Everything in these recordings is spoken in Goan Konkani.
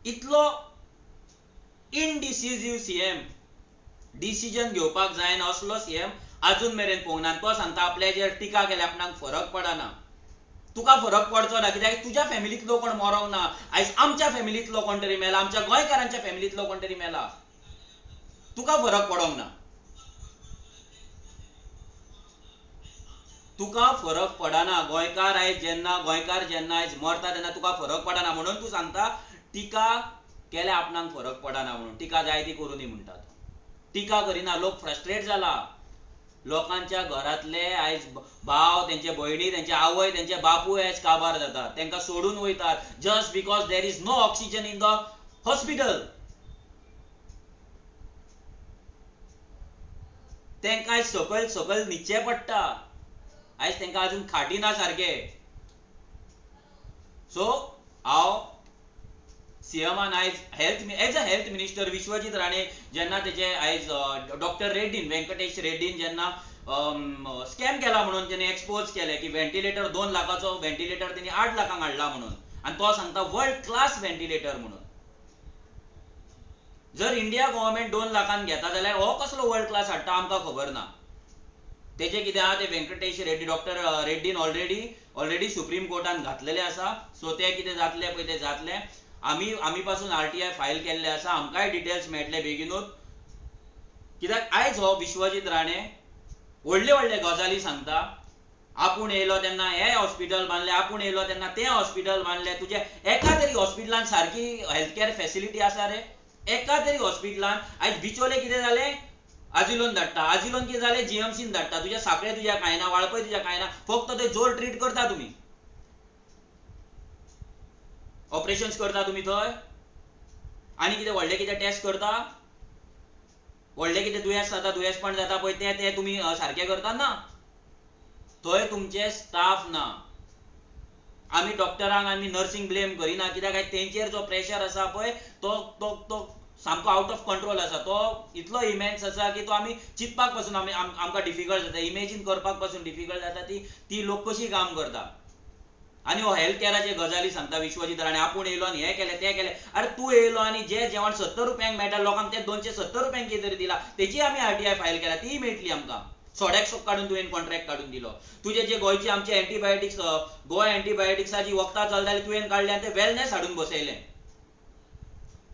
इतलो इनडिसिजीव सीएम, डिसिजन घेवपाक जायना असलो सीएम अजून मेरेन पळोवंक ना. तो सांगता आपल्याचेर टिका केल्या आपणाक फरक पडना. तुका फरक पडचो ना कित्याक तुज्या फॅमिलींतलो कोण मरोंक ना. आयज आमच्या फॅमिलींतलो कोण तरी मेला, आमच्या गोंयकारांच्या फॅमिलींतलो कोण तरी मेला, तुका फरक पडोंक ना. तुका फरक पडना. गोंयकार आयज जेन्ना, गोंयकार जेन्ना आयज मरता तेन्ना तुका फरक पडना म्हणून तूं सांगता टिका केल्या आपणाक फरक पडना म्हणून. टिका जाय ती करूं दी म्हणटा तूं. टिका करिना, लोक फ्रस्ट्रेट जाला. लोकांच्या घरांतले आयज भाव, तेंचे भयणी, तेंचे आवय, तेंचे बापूय आयज काबार जातात, तेंकां सोडून वयतात just because there is no oxygen in the hospital. तेंकां आयज सकयल सकयल न्हिदचें पडटा. आयज तेंकां अजून खाटी ना सारके. सो हांव सीएमान आयज health as a health minister Vishwajit Rane जेन्ना तेजे आयज डॉक्टर रेड्डीन, व्यंकटेश रेड्डीन जेन्ना स्कॅम केला म्हणून तेणी एक्सपोज केलें की व्हेंटिलेटर 2 लाखाचो व्हेंटिलेटर तेणी 8 लाखांक हाडला म्हणून, आनी तो सांगता वर्ल्ड क्लास व्हेंटिलेटर म्हणून. जर इंडिया गव्हर्मेंट 2 लाखांक घेता जाल्यार हो कसलो वर्ल्ड क्लास हाडटा आमकां खबर ना. तेजे कितें आहा ते व्यंकटेश रेड्डी, डॉक्टर रेड्डीन ऑलरेडी सुप्रीम कोर्टान घातलेले आसा. सो ते कितें जातलें पळय तें जातलें. आमी पासून आरटीआय फायल केल्ले आसा, आमकांय डिटेल्स मेळटले बेगीनूच. कित्याक आयज हो विश्वजीत राणे व्हडले व्हडले गजाली सांगता. आपूण येयलो तेन्ना हें हॉस्पिटल बांदलें, आपूण येयलो तेन्ना तें हॉस्पिटल बांदलें. तुजें एका तरी हॉस्पिटलान सारकी हेल्थ केअर फॅसिलिटी आसा रे? एका तरी हॉस्पिटलान आयज बिचोले कितें जालें, आजिलोन धाडटा, आजिलोन कितें जालें, जीएमसीन धाडटा. तुज्या साखळे तुज्या कांय ना, वाळपय तुज्या कांय ना, फक्त ते जोर ट्रीट करता तुमी, ऑपरेशन्स करता तुमी थंय, आनी कितें व्हडलें कितें टेस्ट करता, व्हडलें कितें दुयेंस जाता, दुयेंसपण जाता पळय तें तें तुमी सारकें करता ना. थंय तुमचे स्टाफ ना. आमी डॉक्टरांक आमी नर्सींक ब्लेम करिना कित्याक काय तेंचेर जो प्रेशर आसा पळय तो तो तो सामको आवट ऑफ कंट्रोल आसा. तो इतलो इमेन्स आसा की तो आमी चिंतपाक पासून आमी आमकां डिफिकल्ट जाता, इमेजीन करपाक पासून डिफिकल्ट जाता ती ती लोक कशी काम करता. आनी हो हेल्थ केअराचे गजाली सांगता विश्वजीत राणे, आपूण येयलो आनी हें केलें तें केलें. अरे तूं येयलो आनी जें जेवण 70 रुपयांक मेळटा लोकांक तें 270 रुपयांक कितें तरी दिलां, तेची आमी आरटीआय फायल केल्या, तीय मेळटली आमकां. सोडेक्सो काडून तुवें कॉन्ट्रॅक्ट काडून दिलो. तुजे जे गोंयची आमचे एंटीबायोटिक्स, गोंय एंटीबायोटिक्साची वखदां चलताली तुवें काडलें आनी तें वेलनेस हाडून बसयलें.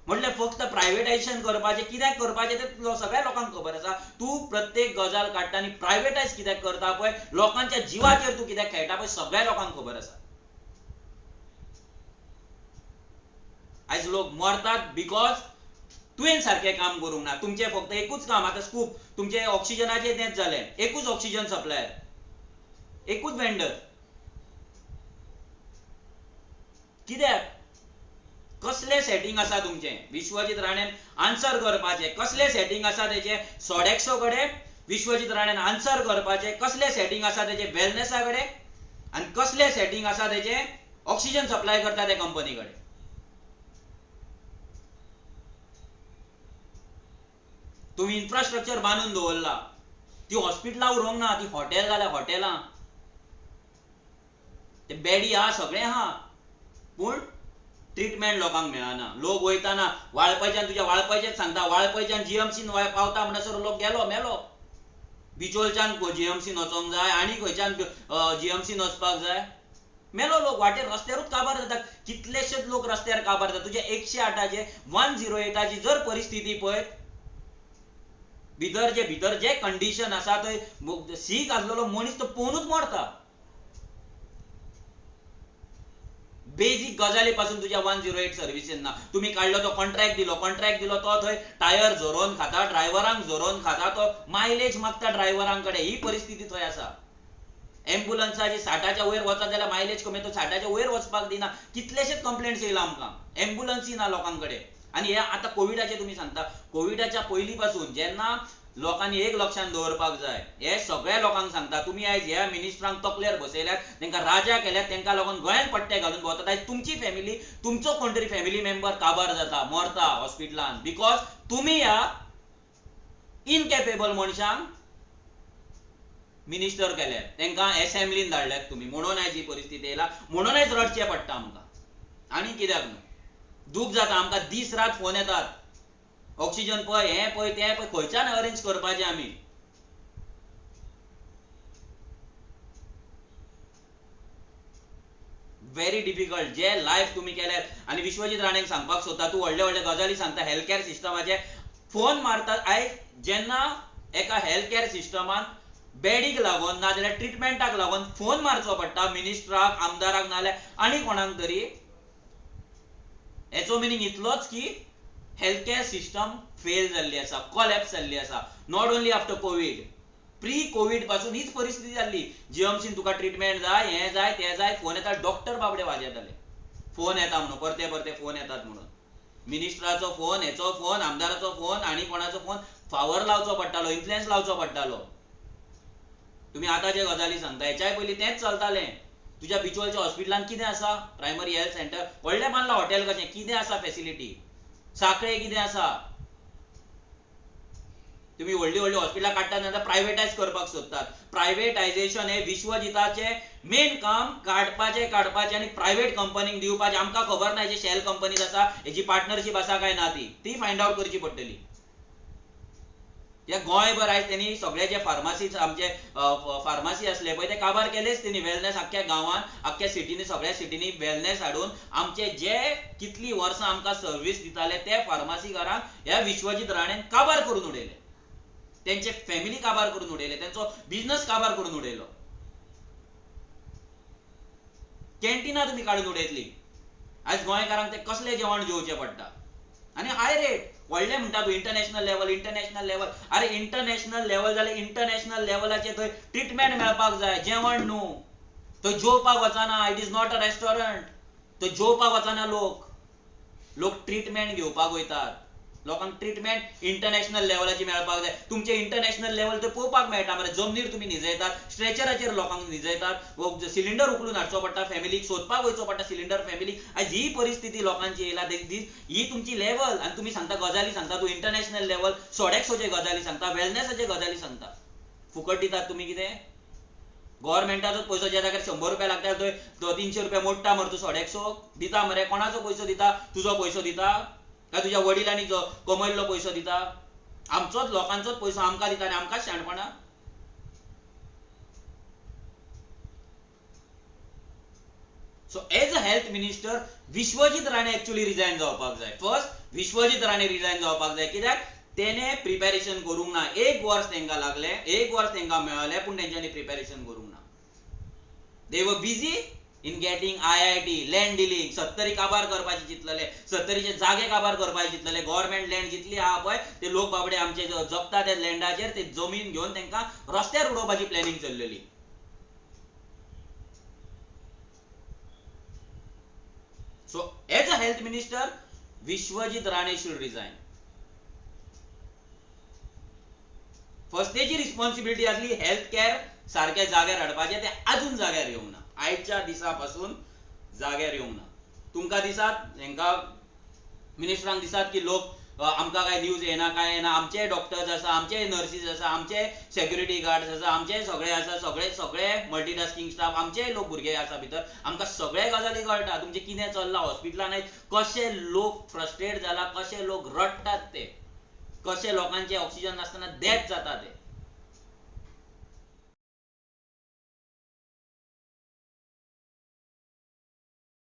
म्हटल्यार फक्त प्रायवेटायजेशन करपाचें कित्याक करपाचें तें सगळ्या लोकांक खबर आसा. तूं प्रत्येक गजाल काडटा आनी प्रायवेटायज कित्याक करता पळय, लोकांच्या जिवाचेर तूं कित्याक खेळटा पळय, सगळ्या लोकांक खबर आसा. आयज लोक मरतात because तुवें सारकें काम करूंक ना. तुमचें फक्त एकूच काम आतां स्कूप तुमचें ऑक्सिजनाचें तेंच जालें, एकूच ऑक्सिजन सप्लायर, एकूच वेंडर. कित्याक कसलें सेटींग आसा तुमचें? विश्वजीत राणेन आन्सर करपाचें कसलें सेटींग आसा तेजें सोडेक्सो कडेन, विश्वजीत राणेन आन्सर करपाचें कसलें सेटींग आसा तेजें वेलनेसा कडेन, आनी कसलें सेटींग आसा तेजें ऑक्सिजन सप्लाय करता त्या कंपनी कडेन. तुमी इन्फ्रास्ट्रक्चर बांदून दवरला, ती हॉस्पिटलां उरोंक ना, ती हॉटेल जाल्या हॉटेलां, ते बेडी आहा, सगळें आहा, पूण ट्रिटमेंट लोकांक मेळना. लोक वयताना वाळपयच्यान, तुज्या वाळपयचेच सांगता, वाळपयच्यान जीएमसीन पावता म्हणसर लोक गेलो मेलो. बिचोलच्यान जीएमसीन वचोंक जाय आनी खंयच्यान जीएमसीन वचपाक जाय, मेलो लोक वाटेर रस्त्यारूच काबार जाता. कितलेशेच लोक रस्त्यार काबार जाता. तुज्या 108 108 जर परिस्थिती पळयत, भितर जे कंडिशन आसा थंय सीक आसलेलो मनीस तो पोवनूच मरता. बेजीक गजाली पासून तुज्या 108 सर्विसीन ना. तुमी काडलो तो कॉन्ट्रॅक्ट दिलो, कॉन्ट्रॅक्ट दिलो तो थंय टायर झरोवन खाता, ड्रायव्हरांक झरोवन खाता, तो मायलेज मागता ड्रायव्हरां कडेन. ही परिस्थिती थंय आसा. एम्बुलन्साची 60च्या वयर वचत जाल्यार मायलेज कमी, तो 60च्या वयर वचपाक दिना. कितलेशेच कंप्लेंट्स येयला आमकां, एम्बुलन्सी ना लोकां कडेन. आनी हे आतां कोविडाचें तुमी सांगता, कोविडाच्या पयलीं पासून जेन्ना लोकांनी एक लक्षांत दवरपाक जाय, हे सगळ्या लोकांक सांगता, तुमी आयज ह्या मिनिस्टरांक तकलेर बसयल्यात, तांकां राजा केल्यात, तांकां लागून गोंयांत पट्टे घालून भोंवतात. आयज तुमची फॅमिली, तुमचो कोण तरी फॅमिली मेंबर काबार जाता, मरता हॉस्पिटलान, because तुमी ह्या इनकॅपेबल मनशांक मिनिस्टर केल्यात, तांकां एसेंब्लीन धाडल्यात तुमी. म्हणून आयज ही परिस्थिती येयला, म्हणून आयज रडचें पडटा आमकां, आनी कित्याक न्हू. दूख जाता आमकां, दीस रात फोन येतात, ऑक्सिजन पळय, हें पळय, तें पळय, खंयच्यान अरेंज करपाचें आमी? व्हेरी डिफिकल्ट जे लायफ तुमी केल्यात. आनी विश्वजीत राणेक सांगपाक सोदता, तूं व्हडले व्हडले गजाली सांगता हेल्थ केअर सिस्टमाचे, फोन मारतात. आयज जेन्ना एका हेल्थ केअर सिस्टमान बेडीक लागून नाजाल्यार ट्रिटमेंटाक लागून फोन मारचो पडटा मिनिस्टराक, आमदाराक, नाजाल्यार आनी कोणाक तरी, हेचो मिनींग इतलोच की हेल्थ केअर सिस्टम फेल जाल्ली आसा, कोलॅप्स जाल्ली आसा. Not only after Covid, pre Covid पासून हीच परिस्थिती जाल्ली. जीएमसीन तुका ट्रिटमेंट जाय, हें जाय, तें जाय, फोन येता, डॉक्टर बाबडे वाजेताले फोन येता म्हणून, परते परते फोन येतात म्हणून. मिनिस्टराचो फोन, हेचो फोन, आमदाराचो फोन, आनी कोणाचो फोन, फावर लावचो पडटालो, इन्फ्लुएन्स लावचो पडटालो. तुमी आतां जे गजाली सांगता हेच्याय पयलीं तेंच चलतालें. तुज्या बिचोलच्या हॉस्पिटलान कितें आसा? प्रायमरी हेल्थ सेंटर व्हडलें बांदलां हॉटेल कशें, कितें आसा फेसिलिटी? साखळे कितें आसा? तुमी व्हडलीं व्हडलीं हॉस्पिटलां काडटात आनी प्रायवेटायज करपाक सोदतात. प्रायवेटायजेशन हें विश्वजिताचें मेन काम, काडपाचें काडपाचें आनी प्रायवेट कंपनीक दिवपाचें. आमकां खबर ना हेजी शेल कंपनीज आसा, हेजी पार्टनरशीप आसा काय ना, ती ती फायंड आवट करची पडटली. ह्या गोंयभर आयज तेणी सगळे जे फार्मासी, आमचे फार्मासी आसले पळय ते काबार केलेच तेणी. वेलनेस आख्ख्या गांवान, आख्ख्या सिटींनी, सगळ्या सिटींनी वेलनेस हाडून आमचे जे कितलीं वर्सां आमकां सर्वीस दिताले ते फार्मासीकारांक ह्या विश्वजीत राणेन काबार करून उडयले, तेंचे फॅमिली काबार करून उडयले, तेंचो बिजनस काबार करून उडयलो. कॅन्टिनां तुमी काडून उडयतली. आयज गोंयकारांक ते कसलें जेवण जेवचें पडटा आनी हाय रेट. व्हडलें म्हणटा तूं इंटरनॅशनल लेवल, इंटरनॅशनल लेवल, अरे इंटरनॅशनल लेवल जाल्यार इंटरनॅशनल लेवलाचेर थंय ट्रिटमेंट मेळपाक जाय, जेवण न्हू. थंय जेवपाक वचना, it is not a restaurant. थंय जेवपाक वचना लोक, लोक ट्रिटमेंट घेवपाक वयतात. लोकांक ट्रिटमेंट इंटरनॅशनल लेवलाची मेळपाक जाय. तुमचें इंटरनॅशनल लेवल थंय पळोवपाक मेळटा मरे. जमनीर तुमी निजयतात, स्ट्रेचराचेर लोकांक निजयतात, सिलिंडर उखलून हाडचो पडटा फॅमिलीक, सोदपाक वयचो पडटा सिलिंडर फॅमिलीक. आयज ही परिस्थिती लोकांची येयला. ही तुमची लेवल आनी तुमी सांगता गजाली सांगता, तूं इंटरनॅशनल लेवल सोडेक्सोचे गजाली सांगता, वेलनेसाचे गजाली सांगता. फुकट दितात तुमी कितें? गव्हर्मेंटाचोच पयसो, ज्या जाग्यार 100 रुपया लागता थंय 300 रुपया मोडटा मरे तूं सोडेक्सोक दिता मरे. कोणाचो पयसो दिता? तुजो पयसो दिता काय तुज्या वडिलांनी जो कमयल्लो पयसो दिता? आमचोच लोकांचोच पयसो आमकां दिता आनी आमकांच शाणपणां. So as a health minister Vishwajit Rane actually resign जावपाक जाय. फर्स्ट विश्वजीत राणे रिजायन जावपाक जाय, कित्याक तेणे प्रिपेरेशन करूंक ना. एक वर्स तेंकां लागलें, एक वर्स तेंकां मेळलें, पूण तेंच्यांनी प्रिपेरेशन करूंक ना. They were busy in getting IIT, land dealing, Sattari काबार करपाचे चिंतलेले, सत्तरीचे जागे काबार करपाचे चिंतलेले. गव्हर्मेंट लँड जितली आहा पळय ते लोक बाबडे आमचे जगता त्या लँडाचेर, ते जमीन घेवन तांकां रस्त्यार उडोवपाची planning चल्लेली. So as a health minister Vishwajit Rane should resign. First तेजी रिस्पॉन्सिबिलिटी आसली हेल्थ केअर सारक्या जाग्यार हाडपाचें, तें आजून जाग्यार येवंक ना, आयच्या दिसा पासून जाग्यार येवंक ना. तुमकां दिसात, हेंकां मिनिस्टरांक दिसात की लोक आमकां कांय न्यूज येना कांय येना, आमचे डॉक्टर्स आसा, आमचे नर्सीस आसा, आमचे सेक्युरिटी गार्ड्स आसा, आमचे सगळे आसा, सगळे सगळे मल्टीटास्किंग स्टाफ, आमचे लोक भुरगे आसा भितर, आमकां सगळे गजाली कळटा तुमचें कितें चल्लां हॉस्पिटलान, कशे लोक फ्रस्ट्रेट जाला, कशे लोक रडटात, ते कशे लोकांचे ऑक्सिजन नासतना डेथ जाता ते.